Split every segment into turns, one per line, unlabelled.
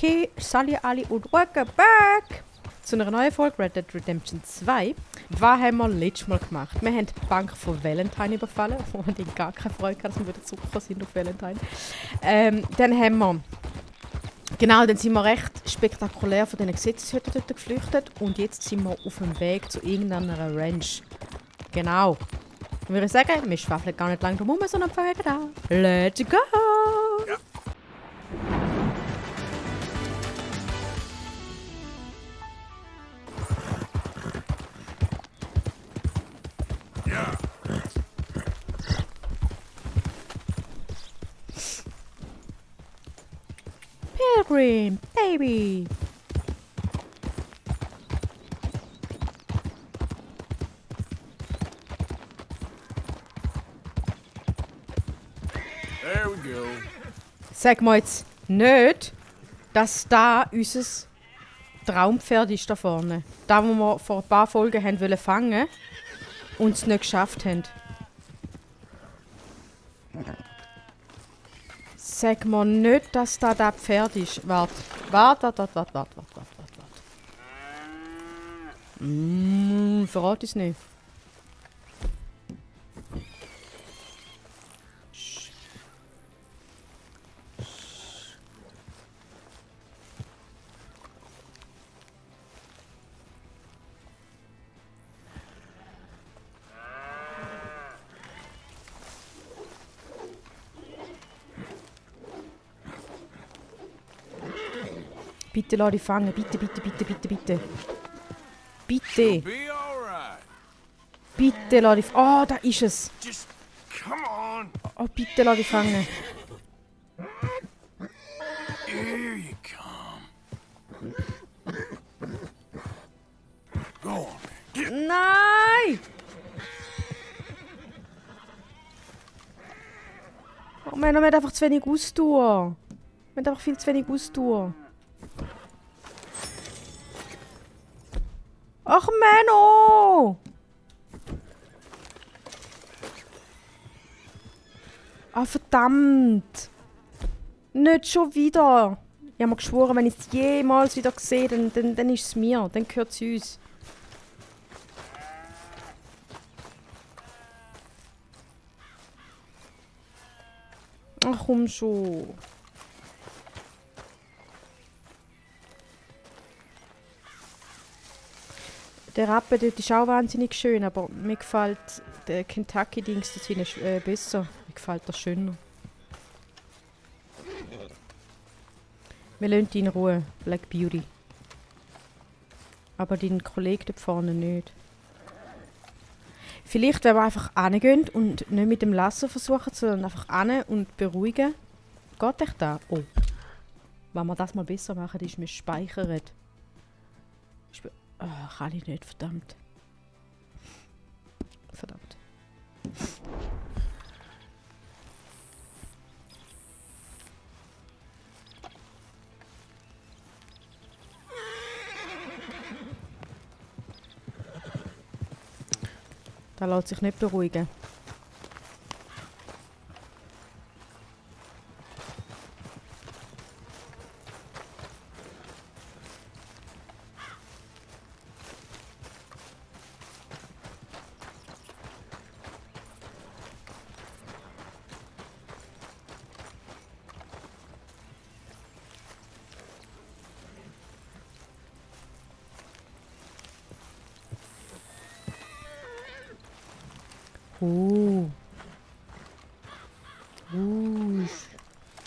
Okay, Sally, Ali und welcome back zu einer neuen Folge Red Dead Redemption 2. Was haben wir letztes Mal gemacht? Wir haben die Bank von Valentine überfallen, wo wir gar keine Freude hatten, dass wir wieder zurückgekommen sind auf Valentine. Dann haben wir... Genau, dann sind wir recht spektakulär von diesen Gesetzeshütten dort geflüchtet und jetzt sind wir auf dem Weg zu irgendeiner Ranch. Genau. Dann würde ich sagen, wir schwafeln gar nicht lange drum herum, sondern fangen an. Let's go!
Ja. Ja.
Pilgrim, baby!
There we go.
Sag mal jetzt nicht, dass da unser Traumpferd ist da vorne. Da, wo wir vor ein paar Folgen haben wollen fangen und es nicht geschafft haben. Sag mal nicht, dass da das Pferd ist. Warte. Verrate ich es nicht. Bitte lass dich fangen. Bitte. Bitte.
Be alright.
Bitte lass dich... Oh, da ist es.
Just come on.
Oh, bitte lass dich fangen.
Here you come. Go on. Get
Nein! Oh Mann, wir haben einfach zu wenig Ausdauer. Wir haben einfach viel zu wenig Ausdauer. Ach Menno! Ah, verdammt! Nicht schon wieder! Ich habe mir geschworen, wenn ich es jemals wieder sehe, dann ist es mir. Dann gehört es uns. Ach komm schon. Der Rappen dort ist auch wahnsinnig schön, aber mir gefällt der Kentucky-Dings dort hinten besser. Mir gefällt das schöner. Wir lassen ihn in Ruhe, Black Beauty. Aber deinen Kollegen dort vorne nicht. Vielleicht, wenn wir einfach hingehen und nicht mit dem Lasso versuchen, sondern einfach hin und beruhigen. Geht echt da? Oh. Wenn wir das mal besser machen, ist wir speichern. Kann ich nicht, verdammt. Verdammt. Da lässt sich nicht beruhigen.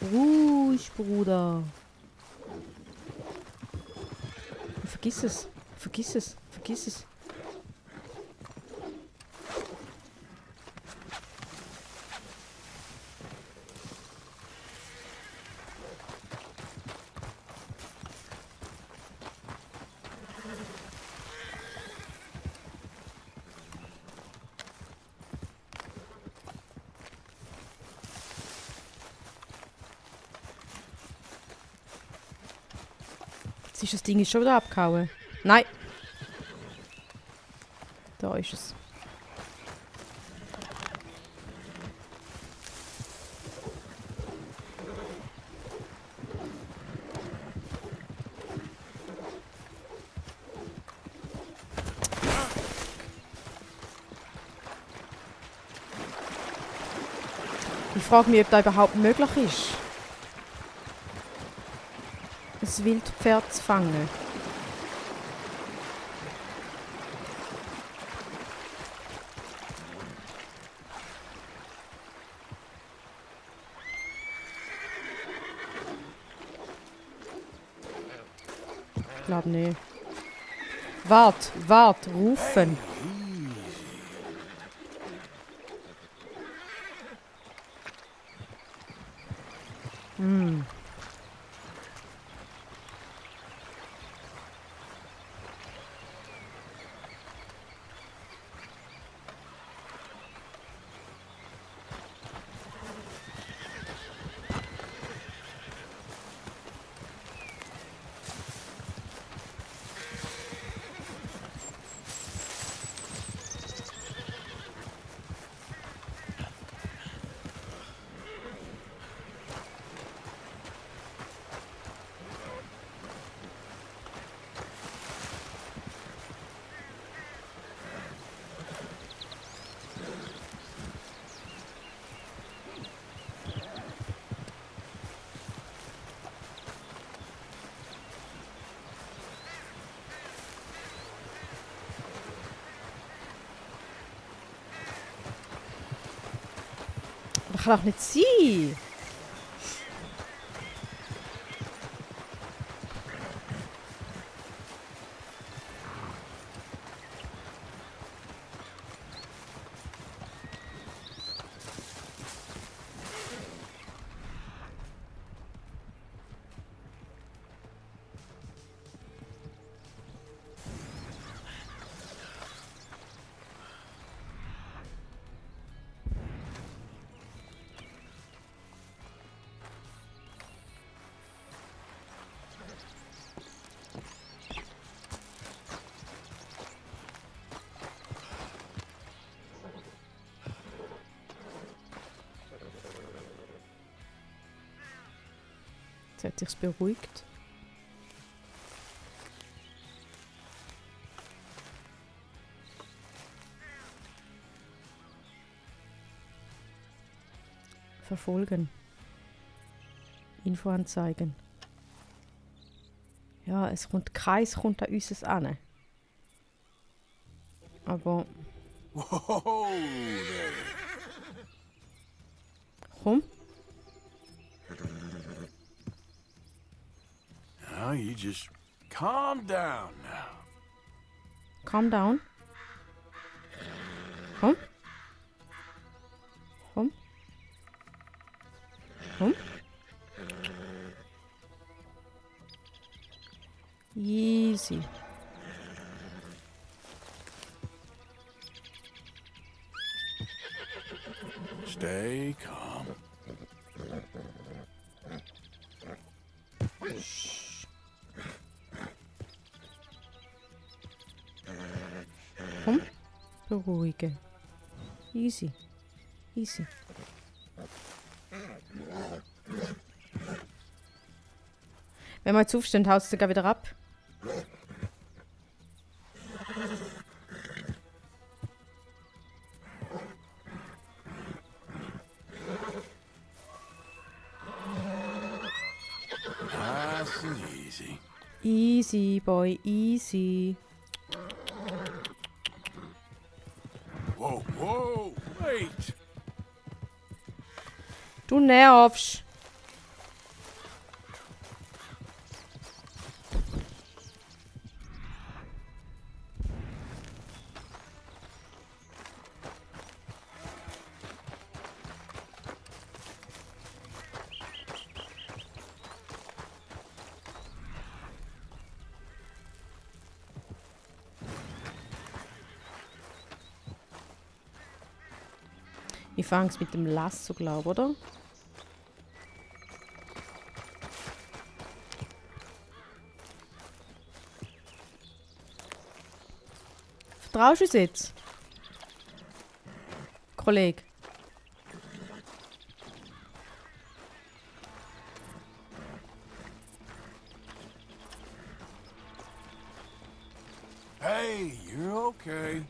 Ruhig, Bruder. Vergiss es. Jetzt ist das Ding schon wieder abgehauen. Nein. Da ist es. Ich frage mich, ob das überhaupt möglich ist. Ein Wildpferd zu fangen. Ich glaube nicht. Wart, rufen. Hm. Das kann doch nicht sein. Jetzt hat sich's beruhigt. Verfolgen. Info anzeigen. Ja, Kreis kommt an uns an. Aber
Whoa there.
komm.
Now you just calm down now.
Calm down. Komm. Komm. Komm. Easy.
Stay calm.
Komm. Beruhigen. Easy. Easy. Wenn wir jetzt aufstehen, haust du sogar wieder ab.
Nice and easy.
Easy, boy, easy.
Whoa, wait.
Du nervst. Ich fange es mit dem Lasso, glaube ich, oder? Vertraust du uns jetzt? Kollege.
Hey, you're okay.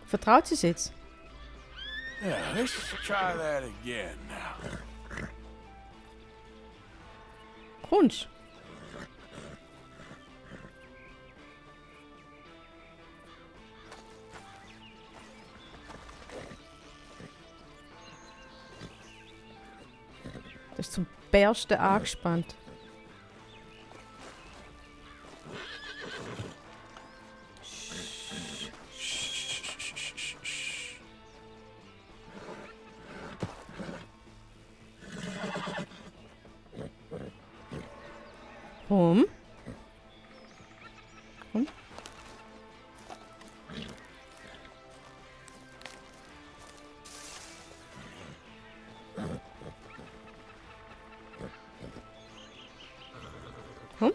Vertraut sie uns jetzt?
Yeah, let's try that again now.
Kommst Das ist zum Bersten angespannt. Komm. Komm. Komm.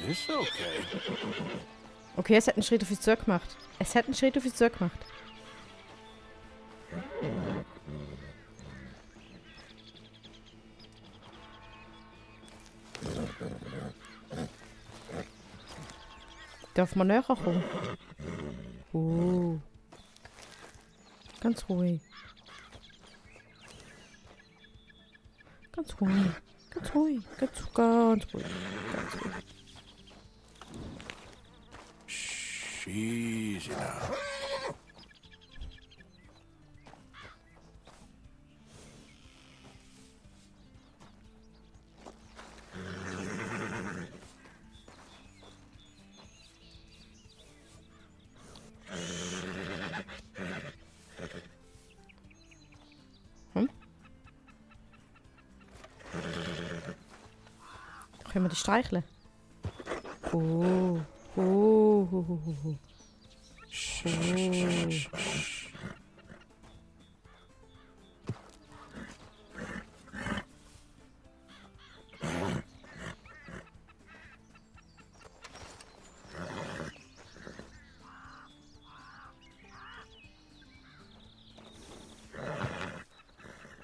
It's okay.
Okay, es hat einen Schritt auf uns zugemacht. Es hat einen Schritt auf uns zugemacht. Darf man näher kommen? Ganz ruhig. Ganz ruhig. Ganz ruhig. Ganz ruhig. Ganz ruhig.
Shh, easy now.
Können wir die streicheln?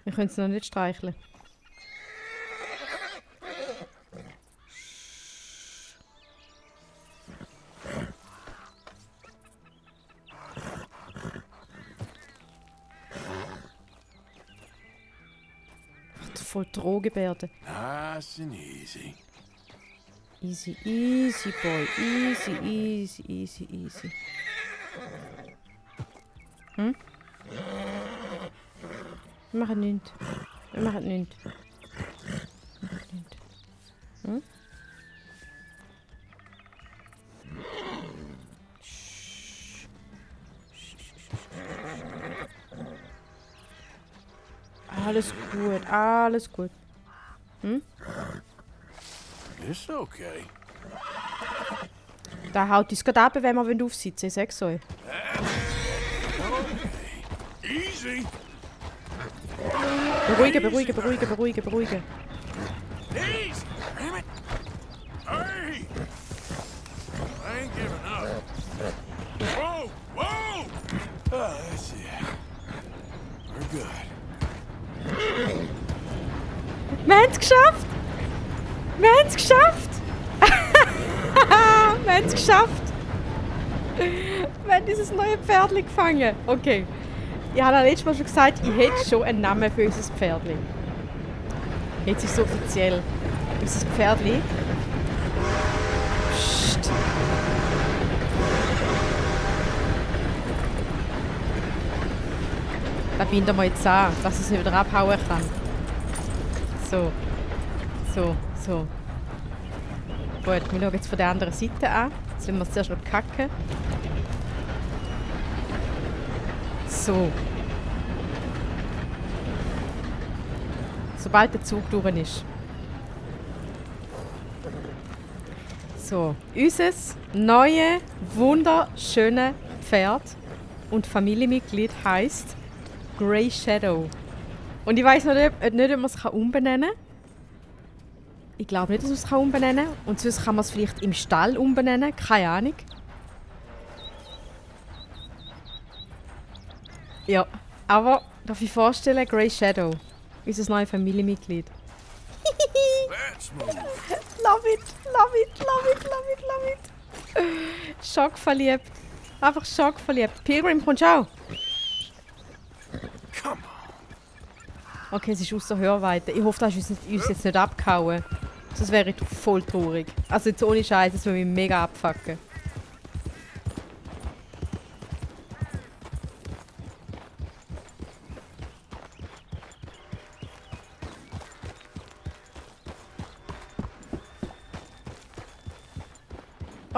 Wir können es noch nicht streicheln. Voll Drohgebärde.
Nice and easy.
Easy, easy, boy. Easy, easy, easy, easy. Hm? Wir machen nichts. Wir machen nichts. Wir machen nichts. Hm? Alles gut, alles gut. Hm?
It's okay.
Da haut uns gerade ab, wenn wir aufsitzen wollen. Ich sag's euch.
Easy.
Beruhigen, beruhigen, beruhigen, beruhigen, beruhigen.
Easy. Damn it. Hey. I ain't giving up. Whoa, whoa. Oh, that's it. We're good.
Wir haben es geschafft! Wir haben es geschafft! Wir haben es geschafft! Wir haben dieses neue Pferdchen gefangen. Okay. Ich habe letztes Mal schon gesagt, ich hätte schon einen Namen für unser Pferdchen. Jetzt ist es offiziell. Unser Pferdchen. Psst. Da binden wir jetzt an, dass es nicht wieder abhauen kann. So. So. Gut, wir schauen jetzt von der anderen Seite an. Jetzt lassen wir es zuerst noch kacken. So. Sobald der Zug durch ist. So, unser neues, wunderschönes Pferd und Familienmitglied heisst Grey Shadow. Und ich weiss nicht, ob man es umbenennen kann. Ich glaube nicht, dass man es umbenennen kann. Und sonst kann man es vielleicht im Stall umbenennen. Keine Ahnung. Ja, aber Darf ich vorstellen, Grey Shadow. Unser neues Familienmitglied.
Let's move.
Love it, love it, love it, love it, love it. Schockverliebt. Einfach schockverliebt. Pilgrim, kommst du auch?
Come on.
Okay, es ist außer Hörweite. Ich hoffe, du hast uns jetzt nicht abgehauen. Sonst wäre ich voll traurig. Also jetzt ohne Scheiß, das würde mich mega abfucken.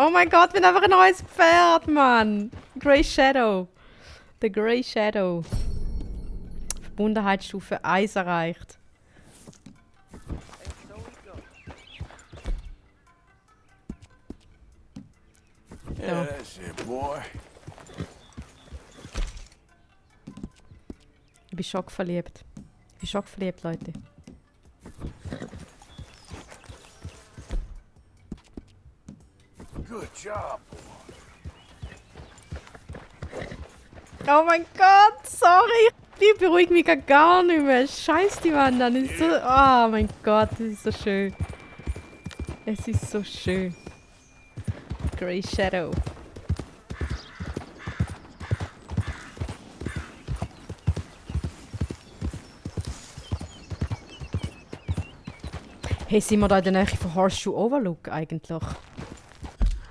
Oh mein Gott, wir haben einfach ein neues Pferd, Mann! Grey Shadow. The Grey Shadow. Verbundenheitsstufe 1 erreicht.
Yeah, that's it, boy.
Ich bin schockverliebt. Ich bin schockverliebt, Leute.
Good job, boy.
Oh mein Gott, sorry. Ich beruhige mich gar nicht mehr. Scheiß die Mann an. Das ist so, oh mein Gott, das ist so schön. Es ist so schön. Grey Shadow. Hey, sind wir da in der Nähe von Horseshoe Overlook eigentlich?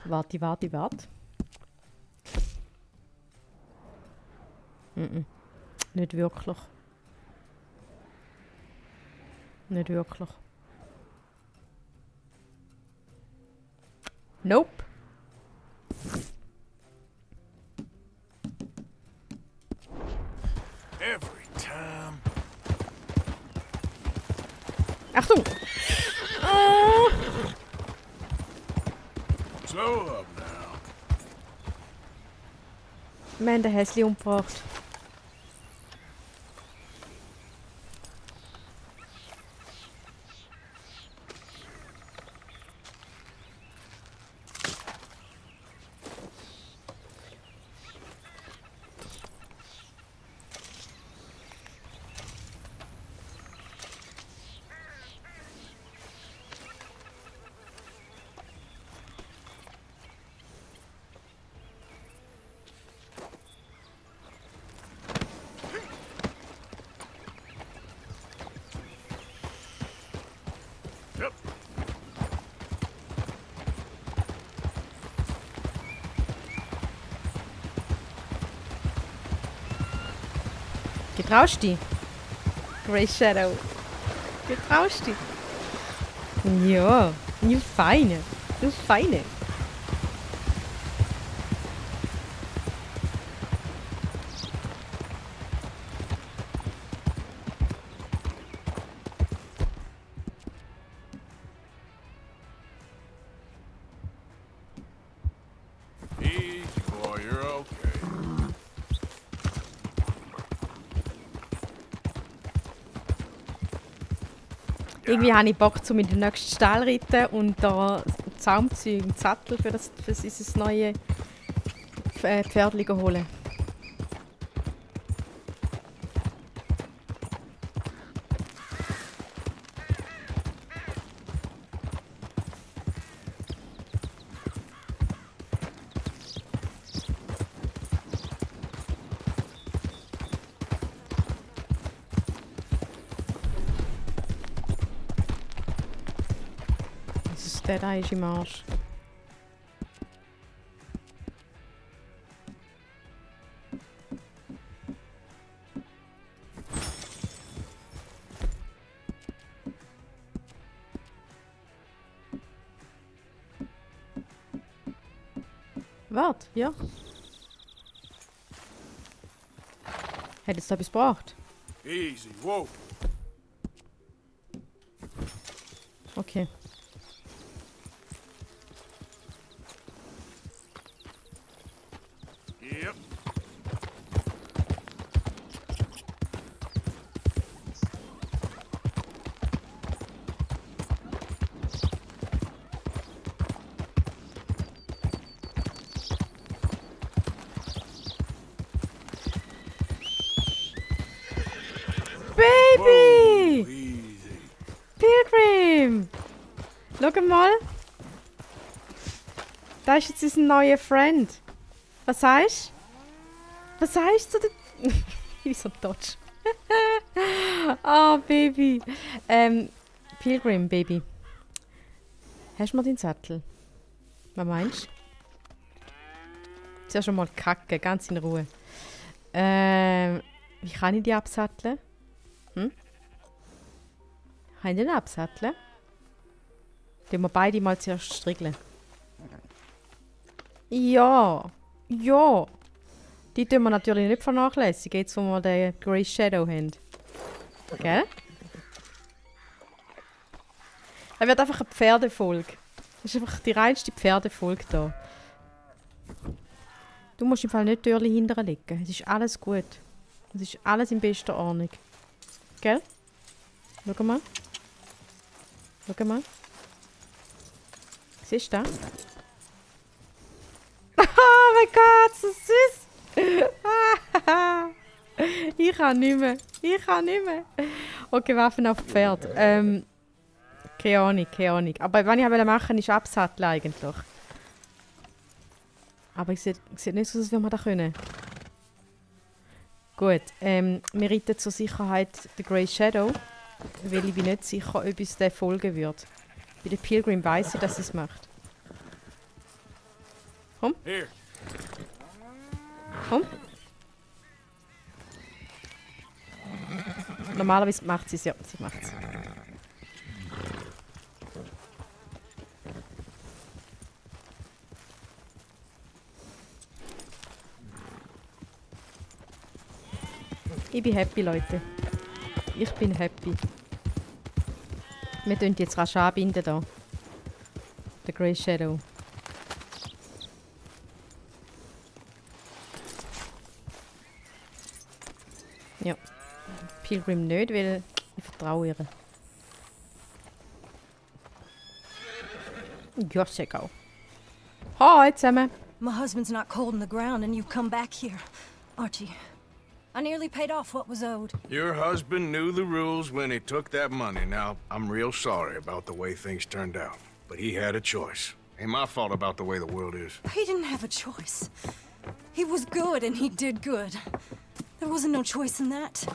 Warte, warte, warte. Nicht wirklich. Nicht wirklich. Nope.
Every time.
Achtung! Oh.
Slow up now.
Wir haben den Häsli umgebracht.
Yep.
Getraust dich? Grey Shadow. Getraust dich? Ja, du Feine. Du Feine.
Easy, boy. You're okay.
Irgendwie habe ich Bock, zu in den nächsten Stall reiten und da Zaumzeug und Sattel für dieses neue Pferdli holen. Der da ist im Arsch. Warte, ja. Hat jetzt etwas gebraucht?
Easy. Whoa.
Okay.
Yep.
Baby!
Easy.
Pilgrim! Schau mal. Da ist jetzt unser neuer Friend. Was sagst du? Was sagst du zu der... Wie so ein Dodge. Ah, Baby. Pilgrim, Baby. Hast du mal deinen Sattel? Was meinst du? Zuerst schon mal kacken, ganz in Ruhe. Wie kann ich die absatteln? Kann ich den absatteln? Tun wir beide mal zuerst striegeln. Ja. Ja. Die tun wir natürlich nicht vernachlässigen, jetzt wo wir den Grey Shadow haben. Gell? Er wird einfach eine Pferdefolge. Das ist einfach die reinste Pferdefolge hier. Du musst im Fall nicht die Türchen hinterlegen. Es ist alles gut. Es ist alles in bester Ordnung. Gell? Schau mal. Schau mal. Siehst du das? Oh mein Gott, so süß! Ich kann nicht mehr. Ich kann nicht mehr. Okay, Waffen auf Pferd. Keine Ahnung, keine Ahnung. Aber was ich machen wollte, ist absatteln eigentlich. Aber ich sehe nicht so aus, als wir das können. Gut, wir reiten zur Sicherheit den Grey Shadow, weil ich bin nicht sicher, ob uns der folgen wird. Bei der Pilgrim weiss ich, dass es macht. Komm.
Here.
Komm. Normalerweise macht sie es, ja. Sie macht es. Ich bin happy, Leute. Ich bin happy. Wir tun jetzt rasch anbinden hier. Der Grey Shadow. Ja. Pilgrim nicht, weil ich vertraue ihr. Ja, sehr geil. Hi zusammen.
My husband's not cold in the ground and you've come back here. Archie, I nearly paid off what was owed.
Your husband knew the rules when he took that money. Now, I'm real sorry about the way things turned out. But he had a choice. Ain't my fault about the way the world is.
He didn't have a choice. He was good and he did good. There wasn't no choice in that.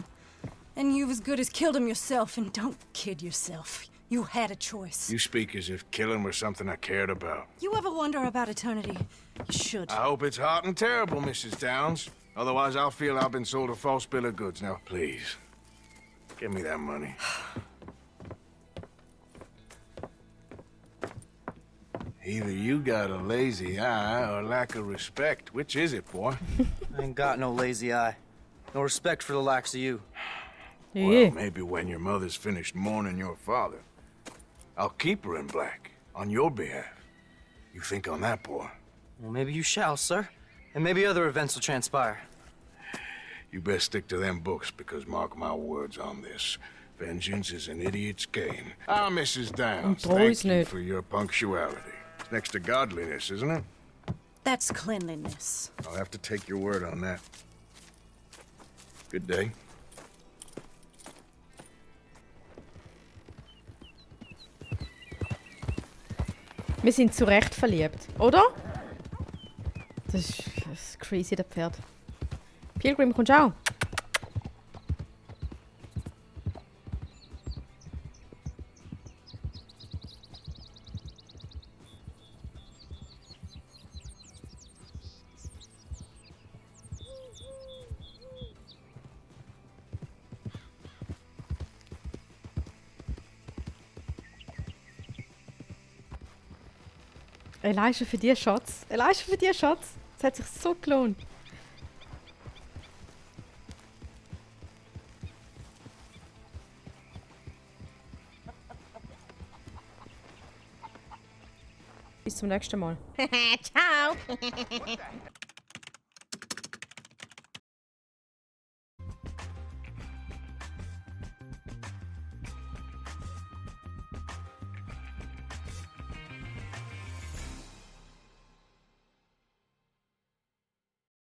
And you've as good as killed him yourself, and don't kid yourself. You had a choice.
You speak as if killing was something I cared about.
You ever wonder about eternity? You should.
I hope it's hot and terrible, Mrs. Downs. Otherwise, I'll feel I've been sold a false bill of goods. Now, please, give me that money. Either you got a lazy eye or lack of respect. Which is it, boy?
I ain't got no lazy eye. No respect for the likes of you.
Well, maybe when your mother's finished mourning your father, I'll keep her in black on your behalf. You think on that, boy?
Well, maybe you shall, sir. And maybe other events will transpire.
You best stick to them books, because mark my words on this. Vengeance is an idiot's game. Ah, Mrs. Downs, thank you for your punctuality. It's next to godliness, isn't it?
That's cleanliness.
I'll have to take your word on that. Good day.
Wir sind zu Recht verliebt, oder? Das ist crazy, der Pferd. Pilgrim, kommst du auch? Elijah, für die Schatz. Elijah, für die Schatz. Das hat sich so gelohnt. Bis zum nächsten Mal.
Ciao.